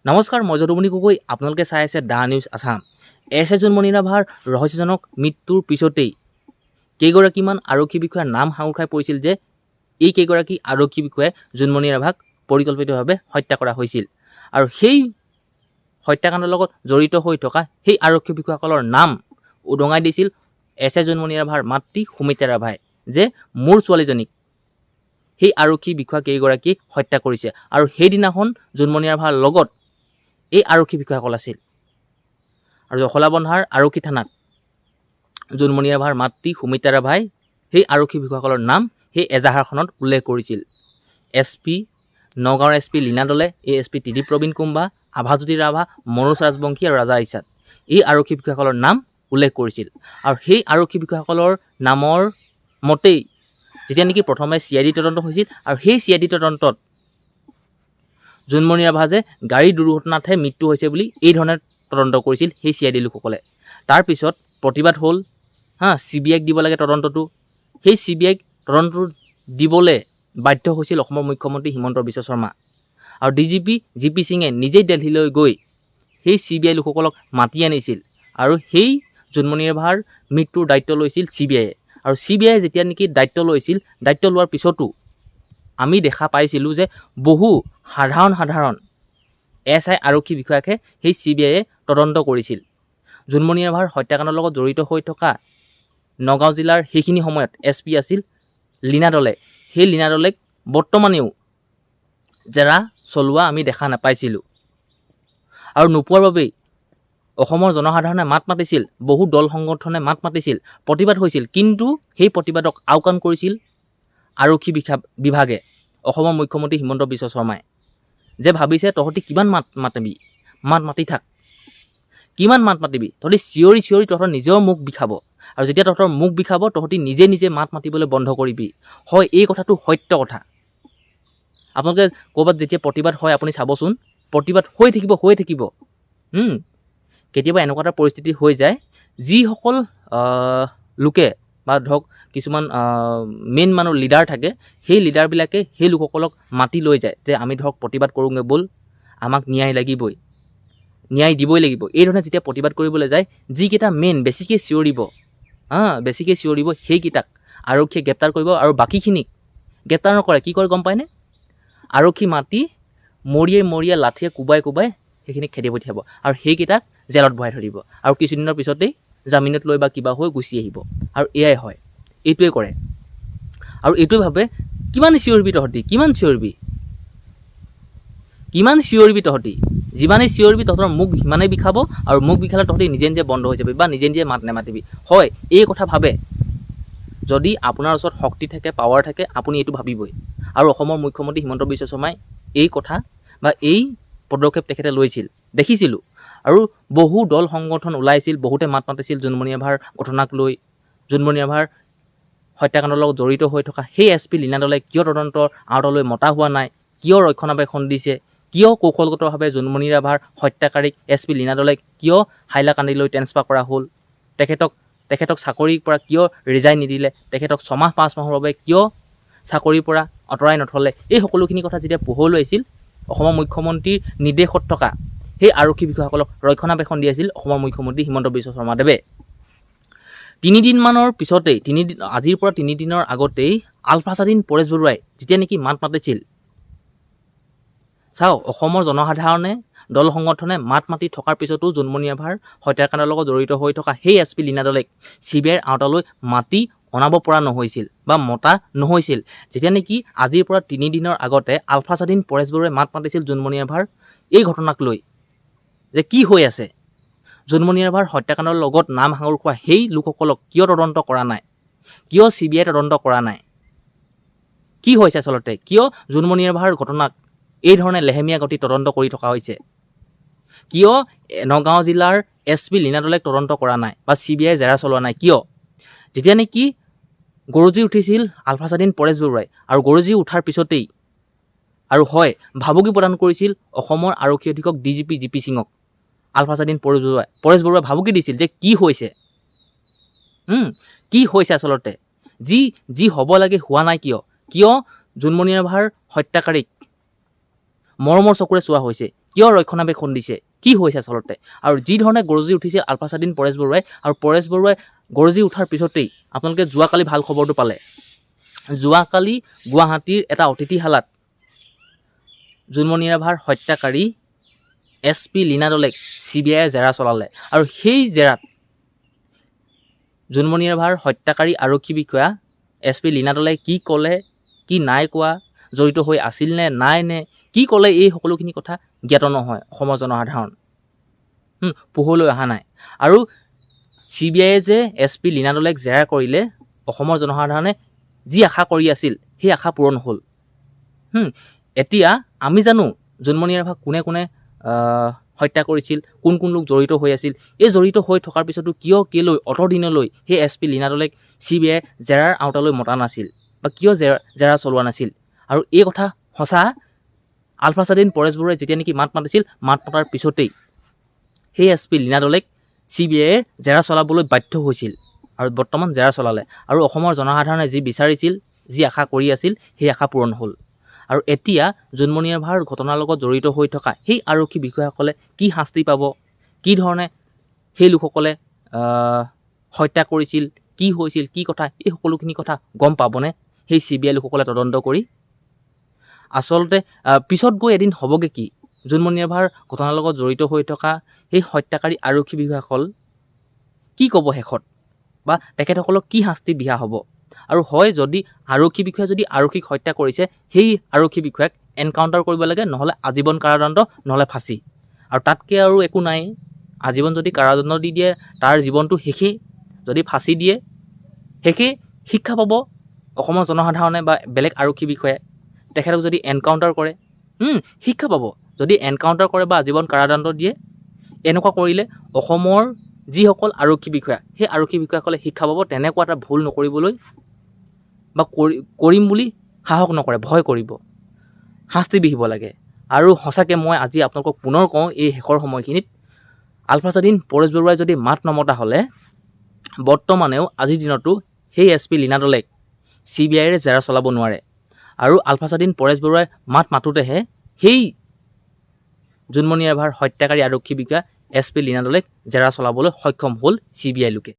নমস্কাৰ, মই যদুমণি গগৈ। আপোনালোকে চাই আছে the news Assam. S I Jonmoni ৰাভাৰ ৰহস্যজনক মৃত্যুৰ পিছতেই কেইগৰাকীমান আৰক্ষী বিষয়াৰ নাম সাঙোৰ খাই পৰিছিল যে এই কেইগৰাকী আৰক্ষী বিষয়াই জোনমণি ৰাভাক পৰিকল্পিতভাৱে হত্যা কৰা হৈছিল আৰু সেই হত্যাকাণ্ডৰ লগত জড়িত হৈ থকা সেই আৰক্ষী বিষয়াসকলৰ নাম উদঙাই দিছিল এছ I Jonmoni ৰাভাৰ মাতৃ সুমিত্ৰা ৰাভাই যে মোৰ ছোৱালীজনীক সেই আৰক্ষী বিষয়া কেইগৰাকীয়ে হত্যা কৰিছে আৰু সেইদিনাখন জোনমণি ৰাভাৰ লগত এই আৰক্ষী বিষয়াসকল আছিল। আৰু জখলাবন্ধাৰ আৰক্ষী থানাত জোনমণি ৰাভাৰ মাতৃ সুমিত্ৰা ৰাভাই সেই আৰক্ষী বিষয়াসকলৰ নাম সেই এজাহাৰখনত উল্লেখ কৰিছিল। এছ পি, নগাঁৱৰ এছ পি লীনা দলে, এ এছ পি ত্ৰিদীপ প্ৰবীণ কুম্ভা, আভাজ্যোতি ৰাভা, মনোজ ৰাজবংশী আৰু ৰাজা ইছাদ, এই আৰক্ষী বিষয়াসকলৰ নাম উল্লেখ কৰিছিল। আৰু সেই আৰক্ষী বিষয়াসকলৰ নামৰ মতেই যেতিয়া নেকি প্ৰথমে চি I D তদন্ত হৈছিল আৰু সেই চি I D তদন্তত জোনমণি ৰাভা যে গাড়ী দুৰ্ঘটনাতহে মৃত্যু হৈছে বুলি এই ধৰণে তদন্ত কৰিছিল সেই চি I D লোকসকলে। তাৰপিছত প্ৰতিবাদ হ'ল, হা, চি বি আইক দিব লাগে তদন্তটো। সেই চি বি আইক তদন্তটো দিবলৈ বাধ্য হৈছিল অসমৰ মুখ্যমন্ত্ৰী হিমন্ত বিশ্ব শৰ্মা আৰু D G P G P সিঙে নিজেই দেলহিলৈ গৈ সেই চি বি আই লোকসকলক মাতি আনিছিল আৰু সেই জোনমণি ৰাভাৰ মৃত্যুৰ দায়িত্ব লৈছিল চি বি আইয়ে। আৰু চি বি আইয়ে যেতিয়া নেকি দায়িত্ব লৈছিল, দায়িত্ব লোৱাৰ পিছতো আমি দেখা পাইছিলোঁ যে বহু সাধাৰণ সাধাৰণ এছ I, আৰক্ষী বিষয়াকহে সেই চি বি আইয়ে তদন্ত কৰিছিল। জোনমণি ৰাভাৰ হত্যাকাণ্ডৰ লগত জড়িত হৈ থকা নগাঁও জিলাৰ সেইখিনি সময়ত এছ পি আছিল লীনা দলে। সেই লীনা দলেক বৰ্তমানেও জেৰা চলোৱা আমি দেখা নাপাইছিলোঁ আৰু নোপোৱাৰ বাবেই অসমৰ জনসাধাৰণে মাত মাতিছিল, বহু দল সংগঠনে মাত মাতিছিল, প্ৰতিবাদ হৈছিল। কিন্তু সেই প্ৰতিবাদক আওকাণ কৰিছিল আৰক্ষী বিভাগে, অসমৰ মুখ্যমন্ত্ৰী হিমন্ত বিশ্ব শৰ্মাই, যে ভাবিছে তহঁতি কিমান মাত মাতিবি, মাত মাতি থাক, কিমান মাত মাতিবি, তহঁতি চিঞৰি চিঞৰি তহঁতৰ নিজৰ মুখ বিষাব আৰু যেতিয়া তহঁতৰ মুখ বিষাব, তহঁতি নিজে নিজে মাত মাতিবলৈ বন্ধ কৰিবি। হয়, এই কথাটো সত্য কথা। আপোনালোকে ক'ৰবাত যেতিয়া প্ৰতিবাদ হয়, আপুনি চাবচোন, প্ৰতিবাদ হৈ থাকিব, হৈ থাকিব। কেতিয়াবা এনেকুৱা এটা পৰিস্থিতি হৈ যায়, যিসকল লোকে বা ধৰক কিছুমান মেইন মানুহ, লিডাৰ থাকে, সেই লিডাৰবিলাকে সেই লোকসকলক মাতি লৈ যায় যে আমি ধৰক প্ৰতিবাদ কৰোঁগৈ ব'ল, আমাক ন্যায় লাগিবই, ন্যায় দিবই লাগিব। এই ধৰণে যেতিয়া প্ৰতিবাদ কৰিবলৈ যায়, যিকেইটা মেইন বেছিকৈ চিঞৰিব, হা, বেছিকৈ চিঞৰিব, সেইকেইটাক আৰক্ষীয়ে গ্ৰেপ্তাৰ কৰিব আৰু বাকীখিনিক গ্ৰেপ্তাৰ নকৰে। কি কৰে গম পায়নে? আৰক্ষী মাতি মৰিয়াই মৰিয়াই, লাঠিয়ে কোবাই কোবাই সেইখিনিক খেদি পঠিয়াব আৰু সেইকেইটাক জেলত ভৰাই থৈ দিব আৰু কিছুদিনৰ পিছতেই জামিনত লৈ বা কিবা হৈ গুচি আহিব। আৰু এয়াই হয়, এইটোৱে কৰে আৰু এইটোৱে ভাবে, কিমান চিঞৰিবি তহঁতি, কিমান চিঞৰিবি, কিমান চিঞৰিবি তহঁতি, যিমানেই চিঞৰিবি তহঁতৰ মুখ সিমানেই বিষাব আৰু মুখ বিষালে তহঁতি নিজে নিজে বন্ধ হৈ যাবি বা নিজে নিজে মাত নেমাতিবি। হয়, এই কথা ভাবে। যদি আপোনাৰ ওচৰত শক্তি থাকে, পাৱাৰ থাকে, আপুনি এইটো ভাবিবই। আৰু অসমৰ মুখ্যমন্ত্ৰী হিমন্ত বিশ্ব শৰ্মাই এই কথা বা এই পদক্ষেপ তেখেতে লৈছিল, দেখিছিলোঁ। আৰু বহু দল সংগঠন ওলাইছিল, বহুতে মাত মাতিছিল জোনমণি ৰাভাৰ ঘটনাক লৈ। জোনমণি ৰাভাৰ হত্যাকাণ্ডৰ লগত জড়িত হৈ থকা সেই এছ পি লীনা দলে কিয় তদন্তৰ আওতালৈ মতা হোৱা নাই, কিয় ৰক্ষণাবেক্ষণ দিছে, কিয় কৌশলগতভাৱে জোনমণি ৰাভাৰ হত্যাকাৰীক এছ পি লীনা দলেক কিয় হাইলাকান্দিলৈ ট্ৰেন্সফাৰ কৰা হ'ল, তেখেতক চাকৰিৰ পৰা কিয় ৰিজাইন নিদিলে, তেখেতক 6 মাহ 5 মাহৰ বাবে কিয় চাকৰিৰ পৰা আঁতৰাই নথলে, এই সকলোখিনি কথা যেতিয়া পোহৰলৈ আহিছিল, অসমৰ মুখ্যমন্ত্ৰীৰ নিৰ্দেশত থকা সেই আৰক্ষী বিষয়াসকলক ৰক্ষণাবেক্ষণ দি আছিল অসমৰ মুখ্যমন্ত্ৰী হিমন্ত বিশ্ব শৰ্মাদেৱে। তিনিদিনমানৰ পিছতেই, তিনিদিন, আজিৰ পৰা 3 দিনৰ আগতেই আলফা স্বাধীন পৰেশ বৰুৱাই যেতিয়া নেকি মাত মাতিছিল, চাওক, অসমৰ জনসাধাৰণে, দল সংগঠনে মাত মাতি থকাৰ পিছতো জোনমণি ৰাভাৰ হত্যাকাণ্ডৰ লগত জড়িত হৈ থকা সেই এছ পি লীনা দলেক চি বি আইৰ আওতালৈ মাতি অনাব পৰা নহৈছিল বা মতা নহৈছিল। যেতিয়া নেকি আজিৰ পৰা 3 দিনৰ আগতে আলফা স্বাধীন পৰেশ বৰুৱাই মাত মাতিছিল জোনমণি ৰাভাৰ এই ঘটনাক লৈ যে কি হৈ আছে, জোনমণি ৰাভাৰ হত্যাকাণ্ডৰ লগত নাম সাঙোৰ খোৱা সেই লোকসকলক কিয় তদন্ত কৰা নাই, কিয় চি বি আই তদন্ত কৰা নাই, কি হৈছে আচলতে, কিয় জোনমণি ৰাভাৰ ঘটনাক এই ধৰণে লেহেমীয়া গতিত তদন্ত কৰি থকা হৈছে, কিয় নগাঁও জিলাৰ এছ পি লীনা দলেক তদন্ত কৰা নাই বা চি বি আই জেৰা চলোৱা নাই, কিয়? যেতিয়া নেকি গৰজি উঠিছিল আলফা স্বাধীন পৰেশ বৰুৱাই আৰু গৰজি উঠাৰ পিছতেই আৰু হয়, ভাবুকি প্ৰদান কৰিছিল অসমৰ আৰক্ষী অধীক্ষক D G P G P সিঙক আলফা স্বাধীন পৰেশ বৰুৱাই। পৰেশ বৰুৱাই ভাবুকি দিছিল যে কি হৈছে, কি হৈছে আচলতে, যি যি হ'ব লাগে হোৱা নাই কিয়, কিয় জোনমণি ৰাভাৰ হত্যাকাৰীক মৰমৰ চকুৰে চোৱা হৈছে? কিয় ৰক্ষণাবেক্ষণ দিছে? কি হৈছে আচলতে? আৰু যি ধৰণে গৰজি উঠিছিল আলফা স্বাধীন পৰেশ বৰুৱাই, আৰু পৰেশ বৰুৱাই গৰজি উঠাৰ পিছতেই আপোনালোকে যোৱাকালি ভাল খবৰটো পালে। যোৱাকালি গুৱাহাটীৰ এটা অতিথিশালাত জোনমণি ৰাভাৰ হত্যাকাৰী এছ পি লীনা দলেক চিবিআইয়ে জেৰা চলালে আৰু সেই জেৰাত জোনমণি ৰাভাৰ হত্যাকাৰী আৰক্ষী বিষয়া এছ পি লীনা দলে কি ক'লে, কি নাই কোৱা, জড়িত হৈ আছিল নে নাই নে কি ক'লে, এই সকলোখিনি কথা জ্ঞাত নহয় অসমৰ জনসাধাৰণ, পোহৰলৈ অহা নাই। আৰু চিবিআইয়ে যে এছ পি লীনা দলেক জেৰা কৰিলে, অসমৰ জনসাধাৰণে যি আশা কৰি আছিল সেই আশা পূৰণ হ'ল। এতিয়া আমি জানো জোনমণি ৰাভাক কোনে কোনে হত্যা কৰিছিল, কোন কোন লোক জড়িত হৈ আছিল। এই জড়িত হৈ থকাৰ পিছতো কিয় কেলৈ অতদিনলৈ সেই এছ পি লীনা দলেক চিবিআইয়ে জেৰাৰ আওতালৈ মতা নাছিল বা কিয় জেৰা চলোৱা নাছিল? আৰু এই কথা সঁচা, আলফা স্বাধীন পৰেশ বৰুৱাই যেতিয়া নেকি মাত মাতিছিল, মাত মতাৰ পিছতেই সেই এছ পি লীনা দলেক চিবিআইয়ে জেৰা চলাবলৈ বাধ্য হৈছিল আৰু বৰ্তমান জেৰা চলালে আৰু অসমৰ জনসাধাৰণে যি বিচাৰিছিল, যি আশা কৰি আছিল, সেই আশা পূৰণ হ'ল। আৰু এতিয়া জোনমণি ৰাভাৰ ঘটনাৰ লগত জড়িত হৈ থকা সেই আৰক্ষী বিষয়াসকলে কি শাস্তি পাব, কি ধৰণে সেই লোকসকলে হত্যা কৰিছিল, কি হৈছিল, কি কথা, এই সকলোখিনি কথা গম পাবনে সেই চিবিআই লোকসকলে তদন্ত কৰি? আচলতে পিছত গৈ এদিন হ'বগৈ কি? জোনমণি ৰাভাৰ ঘটনাৰ লগত জড়িত হৈ থকা সেই হত্যাকাৰী আৰক্ষী বিষয়াসকল কি ক'ব শেষত, বা তেখেতসকলক কি শাস্তি বিহা হ'ব? আৰু হয়, যদি আৰক্ষী বিষয়াই যদি আৰক্ষীক হত্যা কৰিছে, সেই আৰক্ষী বিষয়াক এনকাউণ্টাৰ কৰিব লাগে, নহ'লে আজীৱন কাৰাদণ্ড, নহ'লে ফাঁচি, আৰু তাতকৈ আৰু একো নাই। আজীৱন যদি কাৰাদণ্ড দি দিয়ে, তাৰ জীৱনটো শেষেই। যদি ফাঁচি দিয়ে, শেষেই। শিক্ষা পাব অসমৰ জনসাধাৰণে বা বেলেগ আৰক্ষী বিষয়াই। তেখেতক যদি এনকাউণ্টাৰ কৰে, শিক্ষা পাব। যদি এনকাউণ্টাৰ কৰে বা আজীৱন কাৰাদণ্ড দিয়ে, এনেকুৱা কৰিলে অসমৰ যিসকল আৰক্ষী বিষয়া, সেই আৰক্ষী বিষয়াসকলে শিক্ষা পাব তেনেকুৱা এটা ভুল নকৰিবলৈ বা কৰিম বুলি সাহস নকৰে, ভয় কৰিব। শাস্তি বিহিব লাগে। আৰু সঁচাকৈ মই আজি আপোনালোকক পুনৰ কওঁ, এই শেষৰ সময়খিনিত আলফা স্বাধীন পৰেশ বৰুৱাই যদি মাত নমতা হ'লে বৰ্তমানেও আজিৰ দিনতো সেই এছ পি লীনা দলেক চিবিআইৰে জেৰা চলাব নোৱাৰে। আৰু আলফা স্বাধীন পৰেশ বৰুৱাই মাত মাতোঁতেহে সেই জোনমণি ৰাভাৰ হত্যাকাৰী আৰক্ষী বিষয়া এছ পি লীনা দলেক জেৰা চলাবলৈ সক্ষম হ'ল চিবিআই লোকে।